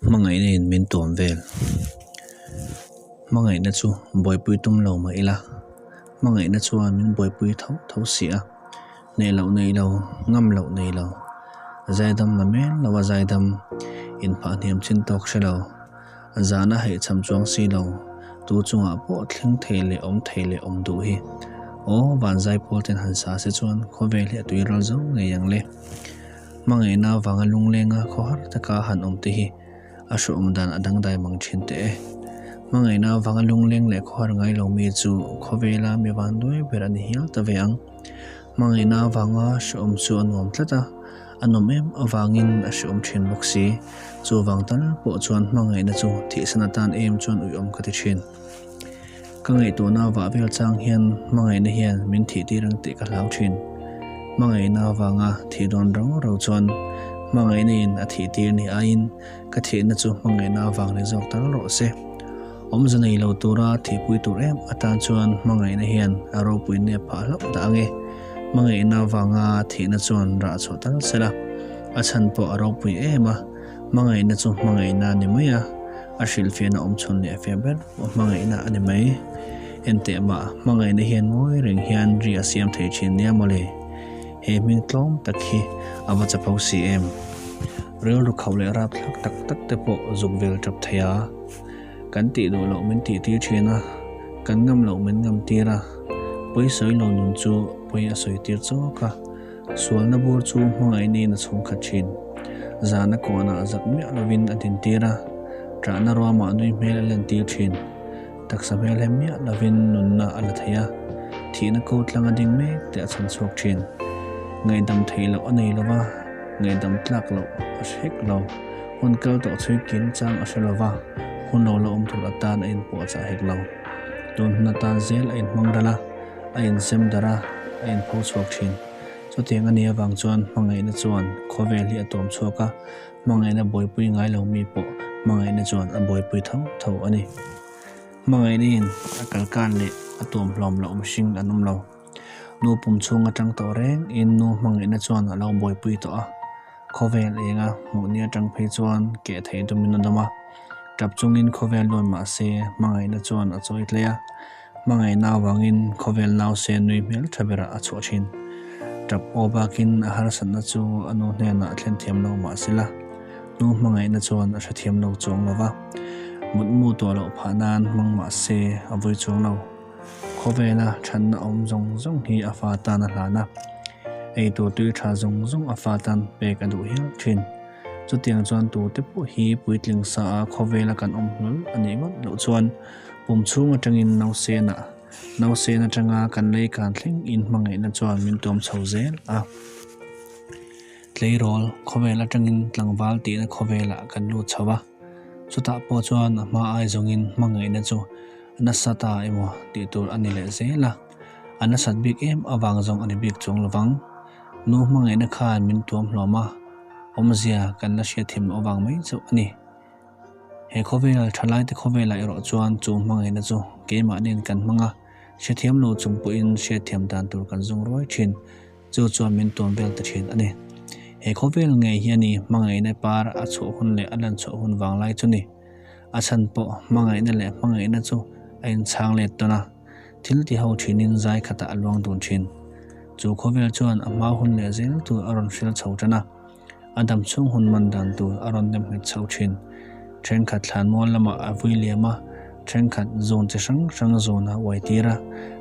Hmangaihna in min tuam vel. Hmangaihna chu buaipui tum lo mah ila, hmangaihna chuan min buaipui tho tho si a. Hneh loh nei lo, ngam loh nei lo, zaidam na mel lo a zaidam, inphah hniam chin tawk hre lo, zahna haihchham chuang si lo, tu chungah pawh thleng thei leh awm thei leh awm duh hi. Aw, vanzaipawl ten han sa se chuan khawvel hi a tuiral zo ngei ang le. Hmangaihna avanga lunglenga khawhar taka han awm te hi a hruawm dan a dangdai mang thin teh e. Hmangaihna avanga lungleng leh khawhar ngai lo mi chu khawvela mi van duai ber a ni hial ta ve ang. Hmangaihna avanga hruawm chu a nuam tlat a, a nawm em avangin a hruawm thin bawk si. Chuvang tal pawh chuan hmangaihna chu thihsan atan em chuan uiawm ka ti thin. Ka ngaihtuahna vah vel chang hian hmangaihna hian min thih tir ang tih ka hlau thin. Hmangaihna avanga thih dawn rau rau chuan hmangaihna in a thih tir ni aiin ka thihna chu hmangaihna avang ni zawk tal rawh se. Awmze nei lo tura thihpui tur em atan chuan hmangaihna hian a ropui nep phah hlauh dah ange. Hmangaihna avanga thihna chuan rah chhuah tal sela a chhan pawh a ropui em a. Hmangaihna chu hmangaihna a ni mai a, a hrilhfiahna awm chhun leh feh ber pawh hmangaihna a ni mai. Enteh mah, hmangaihna hian ngawi reng hian ri a siam thei thin nia mawle. He hming tlawm tak hi a va chapho si em? Rilru khauh leh rapthlak tak tak te pawh zuk vel tap thei a. Kan tih duh loh min tih tir thin a, kan ngam loh min ngam tir a, pawi sawi lo nun chu pawi a sawi tir chawk a. Sualna bur chu hmangaihna in a chhungkhat thin. Zana kawnah zak miah lovin a dintir a, ṭahna ruamah nui hmel a lentir thin. Taksa hmel hem miah lovin nunna a la thei a, thihna ko tlang a ding mek te a chhan chhuak thin. Ngaihdam theih loh a nei lo va, ngaihdam tlak loh a hre hek lo. Hun kal tawh chhui kin chang a hre lo va, hun lo la awm tur atan a inpuahchah hek lo. Tun hun atan zel a inhmang ral a. A insem darh a, a inpho chhuak thin. Chutiang a nih avang chuan hmangaihna chuan khawvel hi a tuam chhuak a, hmangaihna buaipui ngai lo mi pawh hmangaihna chuan a buaipui tho tho a ni. Hmangaihna in a kalkan leh a tuam hlawm loh mihring an awm lo. Nu pum chhung atang tawh reng in nu hmangaihna chuan a lo buaipui tawh a, khawvel enga hmuh ni atang phei chuan keh theih dumin a dawm a, tap chungin khawvel lawn mah se hmangaihna chuan a chawi tlei a. Hmangaihna avangin khawvel nause nui hmel tha berah a chhuah thin. Tap aw bakin a harsatna chu a nu hnenah a thlen thiam lo mah sela, nu hmangaihna chuan a hrethiam lo chuang lo va. Mutmu tuah loh phah nan hmang mah se a vui chuang lo. Khawvela thatna awm zawng zawng hi a fa tan a hlan a, eitur tui tha zawng zawng a fa tan pek a duh hial thin. Chutiang chuan tute pawh hi puitling sa a khawvela kan awm hlawl a nih ngawt loh chuan pum chhung atangin nausenah nausen atanga kan lei kan thleng in hmangaihna chuan min tuam chho zel a. Tleirawl khawvel atangin tlangval tihna khawvelah kan lut chho a, chutah pawh chuan a hma ai zawngin hmangaihna chu nasa ta emaw tih tur a ni leh zel a, a nasat bik em avang zawng a ni bik chuang lovang. Nu hmangaihna khan min tuam hlawm a, awmzia kan la hriat him loh avang mai chauh a ni. He khawvel, thalaite khawvelah erawh chuan chu hmangaihna chu keimahniin kan hmang a, hrethiam lo chung pawhin hriatthiam dan tur kan zung ruai thin, chu chuan min tuam vel ta thin a ni. He khawvel ngei hi a ni hmangaihna par a chhuah hun leh a lan chhuah hun vanglai chu ni. A chhan pawh hmangaihna leh hmangaihna chu a inchhang let tawn a. Thil ti ho thinin zai khatah a luang dun thin. Chu khawvel chuan a hma hun leh zel tur a rawn hril chho tan a, a dam chhung hun man dan tur a rawn nem nghet chho thin. Thenkhat thlanmual lamah a vui liam a, thenkhat zun chi hrang hrang zun a uai tir a,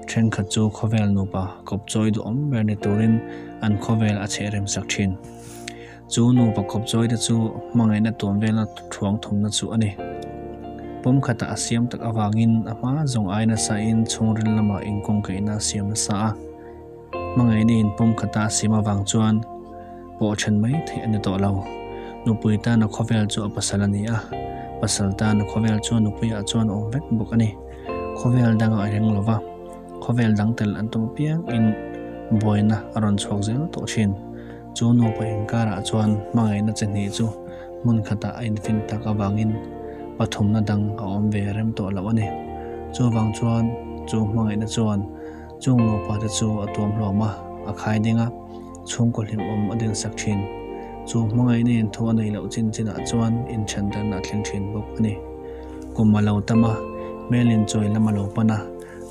thenkhat chu khawvel nupa kawp chawi duhawm ber ni turin an khawvel a cheh rem sak thin. Chu nupa kawpchawi te chu hmangaihna tuam velna thuang thumna chu a ni. Pawm khatah a siam tak avangin a hma zawng ai nasa in chhungril lamah inkawngkaihna a siam nasa a. Hmangaihna in pawm khata a siam avang chuan pawh then mai theih a ni tawh lo. Nupui tana khawvel chu a pasal a ni a, pasal tana khawvel chu nupuiah chuan a awm vek bawk a ni. Khawvel dangah a reng lova, khawvel dang tel an tum apiang in buaina a rawn chhuak zel tawh thin. Chu nupa inkarah chuan hmangaihna chi hnih chu hmun khatah a infin tak avangin pathumna dang a awm ve rem tawh loh a ni. Chuvang chuan chu hmangaihna chuan chung nupa te chu a tuam hlawm a, a khai ding a, chhungkaw hlimawm a dinsak thin. Chu hmangaihna in thu a neih loh chin chinah chuan inthen darhna a thleng thin bawk a ni. Kum a lo tam a, hmel inchawi lam a lo pan a,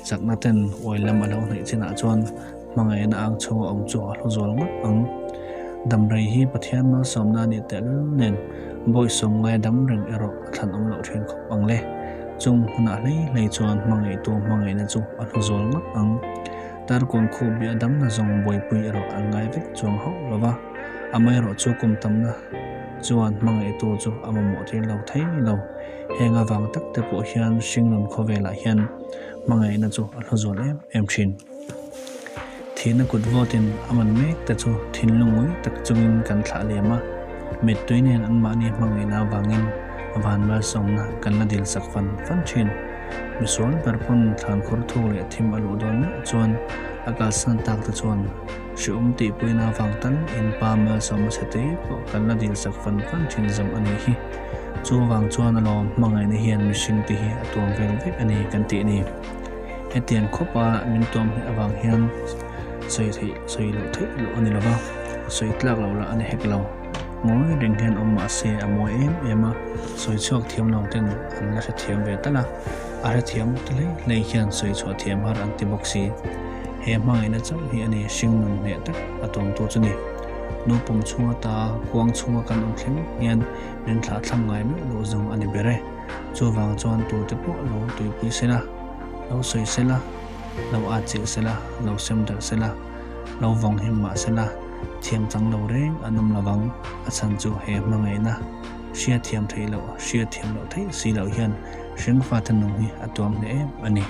chakna ten uai lam a lo hnaih chinah chuan hmangaihna ang chhunga awm chu a hlu zual ngawt ang. Damrei hi Pathian malsawmna a nih tehlul nen bawihsawm ngai dam reng erawh a thlan awm loh thin khawp ang le. Chung hunah hlei hlei chuan hmangaihtu hmangaihna chu a hlu zual ngawt ang. Tarkawn khup bia damna zawng buaipui erawh an ngai vek chuang hauh lo va, amaherawh chu kum tamna chuan hmangaihtu chu a mamawh tir lo thei lo. Heng avang tak te pawh hian hringnun khawvelah hian hmangaihna chu a hlu zual em em thin. Thihna kut vawtin a man mek te chu thinlung ngawih tak chungin kan thlah liam a, mittui nen anmahni hmangaihna avangin van malsawmna kan la dil sak fan fan thin. Misual ber pawn thlan khawr thuk leh thim a luh dawn meuh chuan a kalsan tak te chuan hreawm tihpuina avang tal in pa malsawmna chhe te pawh kan la dil sak fan fan thin zawng a nih hi. Chuvang chuan alawm hmangaihna hian mihring te hi a tuam vel vek a ni kan tih ni. Hetiang khawpa min tuam hnih avang hian sawi theih sawi loh theih loh a ni lo va, sawi tlak loh lah a ni hek lo. Ngawi reng hian awm mah se a mawi em em a, sawi chhuak thiam lo ten an la hrethiam ve tal a, a hrethiam ta hlei hlei hian sawi chhuah thiam har an ti bawk si. He hmangaihna chauh hi a ni hringnun hneh tak a tuamtu chu ni. Nu pum chhunga ta kuang chhunga kan awm thleng hian min thlah thlang ngai meuh loh zawng a ni ber e. Chuvang chuan tute pawh lo tuipui sela, lo sawi sela, lo atchilh sela, lo sem darh sela, lo vawng him mah sela, thiam chang lo reng an awm lovang. A chhan chu he hmangaihna hriat thiam theih loh, hriat thiam loh theih si loh hian hringfate nung hi a tuam hle em a ni.